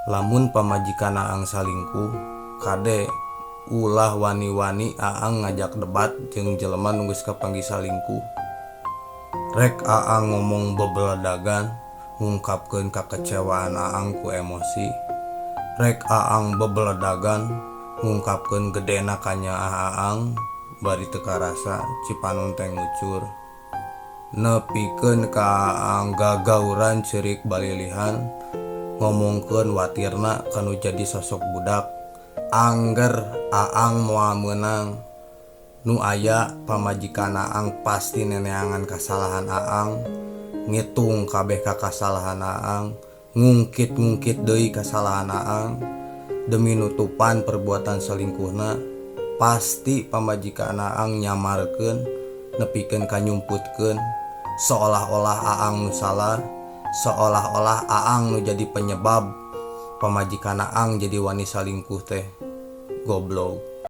Lamun pamajikan Aang salingkuh, kade ulah wani-wani Aang ngajak debat jeung jelema nu geus kapanggih salingkuh. Rek Aang ngomong bebeledagan ngungkapkeun kakecewaan Aang ku emosi. Rek Aang bebeledagan ngungkapkeun gedena kanyaah Aang bari teu karasa cipanon teh ngucur. Nepikeun ka Aang gagauran ceurik balilihan ngomongkeun watirna kanu jadi sosok budak angger Aang moal meunang. Nu aya pamajikan Aang pasti neneangan kasalahan Aang, ngitung kabeh kakasalahan Aang, ngungkit-ngungkit deui kasalahan Aang demi nutupan perbuatan selingkuhna. Pasti pamajikan Aang nyamarkeun nepikeun ka nyumputkeun seolah-olah Aang nu salah, seolah-olah Aang nu jadi penyebab pamajikan Aang jadi wani salingkuh teh. Goblog.